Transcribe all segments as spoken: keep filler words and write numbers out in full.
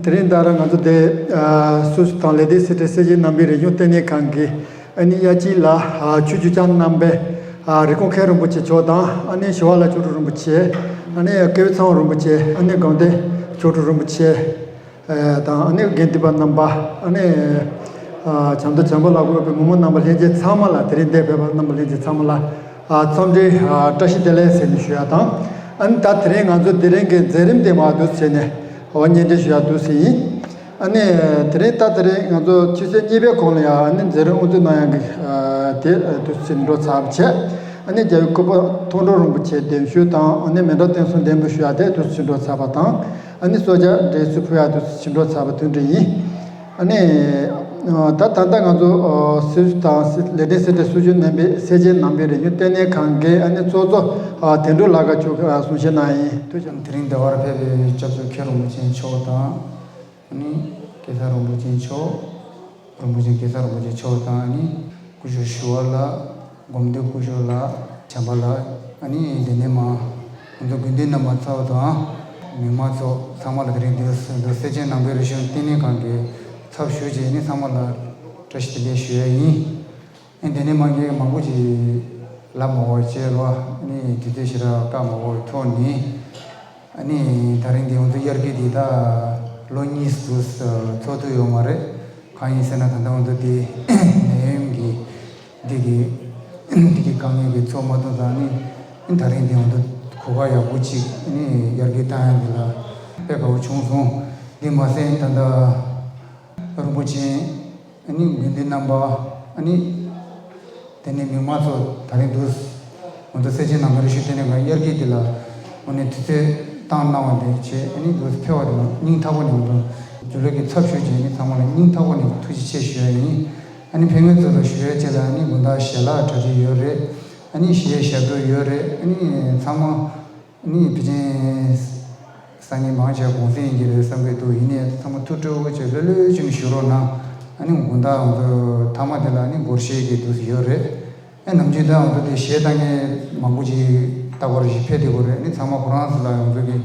དེ་རིང་ད་ར་ང་ཚོ་དེ་སུད་སི་དང་ལེ་དི་སི་ཏི་སེར་བྱེས་རྣམ་པའི་རིག་གཞུང་ལྟེ་གནས་ཁང་གི་ཨ་ནི་དབྱར་སྐྱིད་ལ་ཆོས་བརྒྱུད་ཀྱང་རྣམ་པའི་རི་ཀོན་མཁན་རིན་པོ་ཆེ་མཆོག་དང་ཨ་ནི་ཞི་བ་ལྷ་མཆོག་སྤྲུལ་རིན་པོ་ཆེ། ཨ་ནི་སྐལ་བཟང་རིན་པོ་ཆེ། ཨ་ནི་དགོན་སྡེ་མཆོག་སྤྲུལ་རིན་པོ་ཆེ། ཨ་དང་ཨ་ནི་དགེ་འདུན་པ་རྣམ་པ། ཨ་ནི་ཨ་བྱམས་མདོ་བྱམས་པ་ལ་དགོས་པའི་མི་མང་རྣམ་པ་ལྷན་རྒྱས་ཚང་མ་ལ། དེ་རིང་འདིར་ཕེབས་པ་རྣམ་པ་ལྷན་རྒྱས་ཚང་མ་ལ་ཨ་འཚམས་འདྲི་ཨ་བཀྲ་ཤིས་བདེ་ལེགས་ཟེར་ནས་ཞུ་ཡ་དང་། ཨ་ནི་ད་དེ་རིང་ང་ཚོ་དེ་རིང་གི་མཛད་རིམ་དེ་མར་འདུག་སེ་བྱས་ནས་འོ་སྙན་སྒྲོན་ཞུ་ཡ་འདུག་སེ་ཡིན། ཨ་ནི་དེ་རིང་ད་དེ་རིང་ང་ཚོ་ཆུ་ཚོད་གཉིས་པའི་གོང་ལ་ཡ་ཨ་ནི་མཛད་རིམ་དབུ་འཛུགས་གནང་ཡ་གི་ཨ་དེ་འདུག་སེ་འགྲོ་ཚར་བ་བྱས། ཨ་ནི་རྒྱལ་བའི་སྐུ་པར་མཐོང་གྲོལ་རིན་པོ་ཆེ་གདན་ཞུ་དང་། ཨ་ནི་མཎྜལ་རྟེན་གསུམ་གདན་འབུལ་ཞུ་ཡ་དེ་འདུག་སེ་འགྲོ་ཚར་བ་དང་། ཨ་ནི་གསོལ་ཇ་འབྲས་སིལ་ཕུལ་ཡ་འདུག་སེ་འགྲོ་ཚར་བ་དེ་འདྲ་ཡིན། ཨ་ནི་ད་ད་ལྟ་ང་ཚོ་ཨ་སུད་སི་དང་ལེ་དི་སི་ཏི་སུད་བརྒྱུད་རྣམ་པའི་སེར་བྱེས་རྣམ་པའི་རིག་གཞུང་ལྟེ་གནས་ཁང་གི་ཨ་ནི་གཙོ་གཙོ་ཨ་དོན་གྲུབ་ལགས་ཀྱིས་ཆོག་གསུང་བཤད་གནང་ཡིན། ཐུགས་རྗེ་ཆེ། དེ་རིང་འདི་བར་ཕེབས་པའི་སྐྱབས་མཆོག་མཁན་རིན་པོ་ཆེ་མཆོག་དང་། ཨ་ནི་སྐལ་བཟང་རིན་པོ་ཆེ་མཆོག་རིན་པོ་ཆེ་སྐལ་བཟང་རིན་པོ་ཆེ་མཆོག་དང་། ཨ་ནི་སྐུ་ཞབས་ཞི་བ་ལྷ། སྒོམ་སྡེ་སྐུ་ཞབས་ལགས། བྱམས་པ་ལགས། ཨ་ནི་དེ་ནས་མ་ང་ཚོ་དགེ་འདུན་རྣམ་པ་ཚོ་དང་མི་མང་ཚོ་ཚང་མ་ལ་དེ་རིང་འདིར་སེར་བྱེས་རྣམ་པའི་རིག་གཞུང་ལྟེ་གནས་ཁང་གི་ཚབ་ཞུས་བྱས་ནས་ཚང་མ་ལ་བཀྲ་ཤིས་བདེ་ལེགས་ཞུ་ཡ་ཡིན། ཨ་ནི་དེ་ནས་མ་ངས་མང་པོ་ཅིག་ལབ་མ་དགོས་བྱས་རོགས། ཨ་ནི་དུས་ཚོད་ཞེ་དྲག་བཀག་མ་དགོས་པའི་ཐོག་ནས། ཨ་ནི་དེ་རིང་འདི་ང་ཚོ་དབྱར་སྐྱིད་འདི་ད་ལོ་གཉིས་སུ་ཚོགས་ཐུབ་ཡོད་མ་རེད། གང་ཡིན་ཟེར་ན་ད་ལྟ་ང་ཚོ་འདི་ནད་ཡམས་ཀྱི་འདི་གི་འདི་གི་དཀའ་ངལ་གྱིས་ཚོགས་མ་ཐུབ་ཙང་། ཨ་ནི་ཨ་ནི་དེ་རིང་འདི་ང་ཚོ་གོ་སྐབས་ཡག་པོ་ཅིག་ཨ་ནི་དབྱར་སྐྱིད་བཏང་ཡ་འདི་ལ་དཔེ་དགའ་པོ་བྱུང་སོང་། འདི་མ་ཟད་ད་ལྟ་རིན་པོ་ཆེ། ཨ་ནི་དགེ་འདུན་རྣམ་པ། ཨ་ནི་དེ་ནས་མི་མང་ཚོ་དེ་རིང་འདུག་སེ་ང་ཚོ་སེར་བྱེས་རྣམ་པའི་རིག་གཞུང་ལྟེ་གནས་ཁང་དབྱར་སྐྱིད་འདི་ལ་ཨ་ནི་དུས་ཚོད་བཏང་གནང་བ་འདི་བྱས། ཨ་ནི་འདུག་སེ་ཕེབས་པ་དེ་ལ་སྙིང་ཐག་པ་ནས་ང་ཚོ་འཇུ་ལུགས་ཀྱི་ཚབ་ཞུས་བྱས། ཨ་ནི་ཚང་མ་ལ་སྙིང་ཐག་པ་ནས་ཐུགས་རྗེ་ཆེ་ཞུ་ཡ་ཡིན། ཨ་ནི་ཕེབས་མཁན་ཚོ་ལ་ཞུ་ཡ་བྱས་ལ། ཨ་ནི་དགོང་དག་ཞལ་ལག་གྲ་སྒྲིག་ཡོད་རེད། ཨ་ནི་གཞས་ཞབས་བྲོ་ཡོད་རེད། ཨ་ནི་ཚང་མ། ཨ་ནི་ཕལ་ཆེར་སང་ཉིན་མང་ཆེ་གུང་སེང་ཡིན་གྱི་རེད་བསམ་གྱི་འདུག་ཡིན་ནའི་ཚང་མ་ཐུགས་སྤྲོ་བོ་བྱས་ལྷོད་ལྷོད་བྱས་ནས་བཞུགས་རོགས་གནང་། ཨ་ནི་དགོང་དག་ང་ཚོ་མཐའ་མ་དེ་ལ་ཨ་ནི་སྒོར་གཞས་ཀྱི་འདུག་སེ་ཡོད་རེད། ཨ་ནམ་རྒྱུན་ད་ང་ཚོ་དེ་གཞས་བཏང་མཁན་མང་པོ་ཅིག་རྟག་པར་ཞིག་ཕེབས་བསྡད་ཡོད་རེད། ཨ་ནི་ཚང་མ་ཁོ་རང་ཚོ་ལ་ང་ཚོ་གི་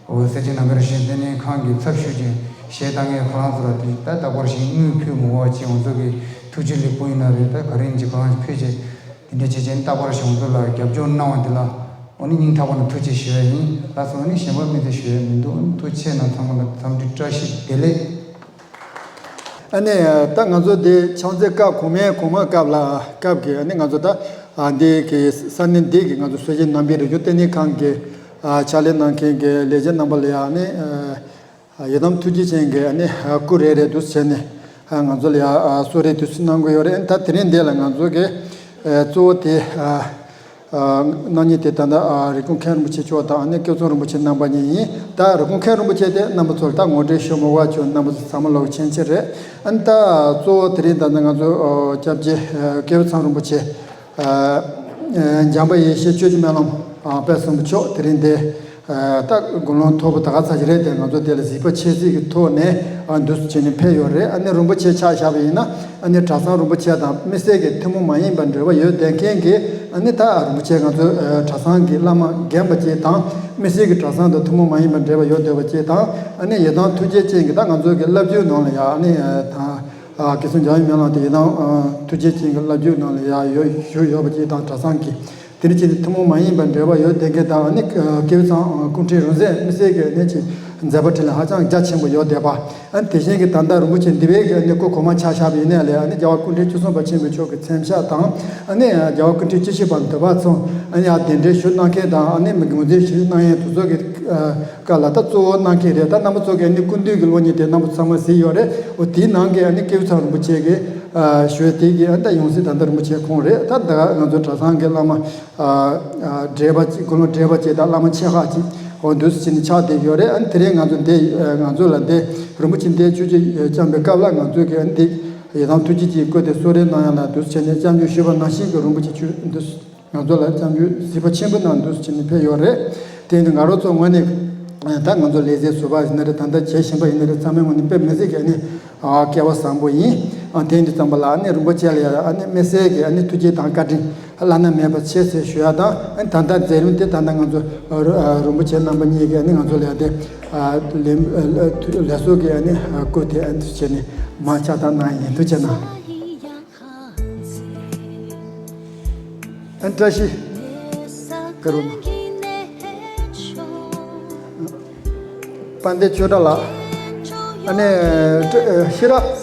འོ་སེར་བྱེས་རྣམ་པའི་རིག་གཞུང་ལྟེ་གནས་ཁང་གི་ཚབ་ཞུས་ཀྱི་གཞས་བཏང་མཁན་ཁོ་རང་ཚོ་ལ་དེ་ད་རྟག་པར་ཞིག་དངུལ་ཕུལ་མི་དགོས་པ་ཅིག་ང་ཚོ་གི་ཐུགས་རྗེ་ལེགས་པོ་ཡིན་ན་རེད། ད་ག་རེ་ཡིན་གྱི་ཁོ་རང་ཚོ་ཕུལ་བྱས། དེ་འདྲ་བྱས་བྱས་ནས་རྟག་པར་ཞིག་ང་ཚོ་ལ་རྒྱབ་སྐྱོར་གནང་བ་འདི་ལ་འོ་ནི་སྙིང་ཐག་པ་ནས་ཐུགས་རྗེ་ཞུ་ཡ་ཡིན། ལགས་སོ། ཨ་ནི་གཞན་པ་དམིགས་བསལ་ཞུ་ཡ་མི་འདུག་ཨ་ནི་ཐུགས་རྗེ་ཆེ་གནང་། ཚང་མ་ལ་འཚམས་འདྲི་བཀྲ་ཤིས་བདེ་ལེགས། ཨ་ནི་ད་ང་ཚོ་འདི་ཕྱག་འཚལ་སྐབས་གོང་མའི་གོང་མ་སྐབས་ལ་སྐབས་ཀྱི་ཨ་ནི་ང་ཚོ་ད་ཨ་འདི་གི་ས་གནས་འདི་གི་ང་ཚོ་སེར་བྱེས་རྣམ་པའི་རིག་གཞུང་ལྟེ་གནས་ཁང་གི་ཨ་ཕྱག་ལས་གནང་མཁན་གྱི་ལས་བྱེད་རྣམ་པ་ལ་ཡང་ཨ་ནི་ཨ་ཡི་དམ་ཐུགས་རྗེ་ཅན་གྱི་ཨ་ནི་སྐུ་རེ་རེ་འདུག་སེ་བྱས་ནས་ང་ཚོ་ལ་ཡ་གསོལ་རས་དུས་སུ་གནང་གི་ཡོད་རེད། ད་དེ་རིང་འདི་ལ་ང་ཚོ་གི་གཙོ་བོ་དེ་གནང་མཁན་དེ་ད་ལྟ་རི་ཀོན་མཁན་རིན་པོ་ཆེ་མཆོག་དང་ཨ་ནི་སྐལ་བཟང་རིན་པོ་ཆེ་རྣམ་པ་གཉིས་ཡིན། ད་རི་ཀོན་མཁན་རིན་པོ་ཆེ་དེ་རྣམ་པ་ཚོར་ད་ངོ་སྤྲོད་ཞུ་མི་དགོས་པ་བྱུང་། རྣམ་པ་ཚོ་ཚང་མ་ལོག་མཁྱེན་གྱི་རེད། ཨ་ནི་ད་གཙོ་བོ་དེ་རིང་ད་ལྟ་ང་ཚོ་སྐྱབས་རྗེ་སྐལ་བཟང་རིན་པོ་ཆེ། ཨ་ཨ་འཇམ་དཔལ་ཡེ་ཤེས་ཆོས་ཀྱི་སྨོན་ལམ་ཨ་དཔལ་གསུམ་པོ་མཆོག་དེ་རིང་འདི་ཨ་ད་དགུང་ལོ་མཐོ་པོ་ད་ག་ཚོད་ཅིག་རེད་དེ། ང་ཚོ་དེ་ལ་གཟིགས་པ་ཆེ་སྲིད་ཀྱི་ཐོག་ནས་ཨ་འདུག་སེ་བྱས་ནས་ཕེབས་ཡོད་རེད། ཨ་ནི་རིན་པོ་ཆེ་ཆ་བཞག་པ་ཡིན་ན་ཨ་ནི་གྲྭ་ཚང་རིན་པོ་ཆེ་དང་དམིགས་བསལ་གྱི་ཐུན་མོང་མ་ཡིན་པ་འབྲེལ་བ་ཡོད་བསྡད་མཁན་གྱི་ཨ་ནི་ད་རིན་པོ་ཆེ་ང་ཚོ་ཨ་གྲྭ་ཚང་གི་བླ་མ་རྒན་པ་ཅིག་དང་། དམིགས་བསལ་གྱི་གྲྭ་ཚང་དང་ཐུན་མོང་མ་ཡིན་པ་འབྲེལ་བ་ཡོད་བསྡད་པ་ཅིག་དང་། ཨ་ནི་ཡི་དམ་ཐུགས་རྗེ་ཅན་གྱི་ད་ང་ཚོ་གི་བླ་བརྒྱུད་ནང་ལ་ཡ་ཨ་ནི་ཨ་ད། ཨ། སྐལ་བཟང་འཇམ་དབྱངས་སྨོན་ལམ་དེ་ཡི་དམ། ཨ། ཐུགས་རྗེ་ཅན་གྱི་བླ་བརྒྱུད་ནང་ལ་ཡང་ཡོད་བཞུགས་ཡོད་པ་ཅིག་དང་གྲྭ་ཚང་གི། དེ་འདྲ་བྱས་ནས་ཐུན་མོང་མ་ཡིན་པར་འབྲེལ་བ་ཡོད་བསྡད་མཁན་དང་། ཨ་ནི་སྐལ་བཟང་སྐུ་ཕྲེང་རིང་བསྲེལ་དམིགས་བསལ་གྱི་ཨ་ནི་ཅིག་མཛད་པ་འཕྲིན་ལས་ཧ་ཅང་རྒྱ་ཆེན་པོ་ཡོད་བསྡད་པ། ཨ་ནི་དེ་བཞིན་གྱི་ད་ལྟ་རིན་པོ་ཆེ་འདི་བའི་གི་ཨ་ནི་སྐུ་གོང་མ་ཆགས་བཞག་པ་ཡིན་ནའི་ལས། ཨ་ནི་རྒྱལ་བ་སྐུ་ཕྲེང་བཅུ་གསུམ་པ་ཆེན་པོ་མཆོག་གི་མཚན་ཞབས་དང་། ཨ་ནི་རྒྱལ་བ་སྐུ་ཕྲེང་བཅུ་བཞི་པ་འདོད་པ་ཚང་། ཨ་ནི་ཡང་གདན་འདྲེན་ཞུ་གནང་མཁན་དང་། ཨ་ནི་མི་ངོས་འཛིན་ཞུ་གནང་མཁན་དེ་ཚོ་གི། ཨ། སྐབས་ལ་ད་གཙོ་བོ་གནང་མཁན་རེད། ད་རྣམ་པ་ཚོ་གིས་ཨ་ནི་སྐུ་མདུན་གྱི་སློབ་གཉེར་དེ་རྣམ་པ་ཚང་མ་གཟིགས་ཡོད་རེད། འོ་དེའི་ནང་གི་ཨ་ནི་སྐལ་བཟང་རིན་པོ་ཆེ་གི། ཨ། ཞུ་ཡས་དེ་གི་ཨ་ནི་ད་ཡང་སྲིད་ད་ལྟ་རིན་པོ་ཆེ་ཁོང་རེད། ད་ད་ང་ཚོ་གྲྭ་ཚང་གི་བླ་མ། ཨ། ཨ། བགྲེས་པ་གཅིག་དགུང་ལོ་བགྲེས་པ་གཅིག་དང་བླ་མ་ཆེ་ཁག་ཅིག་འོ་འདུག་སེ་བྱས་ནས་ཆགས་བསྡད་ཡོད་རེད། ཨ་ནི་དེ་རིང་ང་ཚོ་འདི། ཨ། ང་ཚོ་ལ་འདི་རིན་པོ་ཆེ་འདི་ཆོས་ཀྱི་བསྐྱངས་པའི་སྐབས་ལ་ང་ཚོ་གི་ཨ་ནི་འདི་ཡི་དམ་ཐུགས་རྗེ་ཅན་སྐུ་དེ་གསོལ་རས་གནང་ཡ་ལ་འདུག་སེ་བྱས་ནས་སྐྱབས་འཇུག་ཞུས་པ་ནང་བཞིན་གྱི་རིན་པོ་ཆེ་ཆོས་འདུག་ང་ཚོ་ལ་སྐྱབས་འཇུག་གཟིགས་པ་ཆེན་པོ་གནང་འདུག་ཅེས་ནས་ཕེབས་ཡོད་རེད། དེ་ཡིན་དུས་ང་རང་ཚོ་ངོས་ནས་ད་ང་ཚོ་ལས་བྱེད་ཟུར་པ་ཡིན་ན་རེད། ད་ལྟ་བྱེད་བཞིན་པ་ཡིན་ན་རེད། ཚང་མའི་ངོས་ནས་དཔེ་མི་སྲིད་ཀྱི་ཨ་ནི། ཨ། སྐལ་བ་བཟང་པོ་ཡིན། ཨ། དེ་ཡིན་དུས་ཙམ་པ་ལ་ཨ་ནི་རིན་པོ་ཆེ་ལ་ཡང་ཨ་ནི་དམིགས་བསལ་གྱི་ཨ་ནི་ཐུགས་རྗེ་དང་བཀའ་དྲིན་བླ་ན་མེད་པ་ཆེ་ཟེར་ཞུ་ཡ་དང་། ཨ་ནི་ད་ལྟ་མཛད་རིམ་དེ་ད་ལྟ་ང་ཚོ་རིན་པོ་ཆེ་རྣམ་པ་གཉིས་ཀྱིས་ཨ་ནི་ང་ཚོ་ལ་ཡང་དེ། ཨ། ལས་ལས་ལས་ཚོགས་ཀྱི་ཨ་ནི་སྐུ་དེ་ཨ་ནི་བྱས་ནས་མར་ཕྱག་བཏབ་གནང་ཡིན། ཐུགས་རྗེ་གནང་། ཨ། བཀྲ་ཤིས་ག་རུ་ན། དཔལ་ལྡན་ཆོས་གྲགས་ལགས། ཨ་ནི་ཤེས་རབ་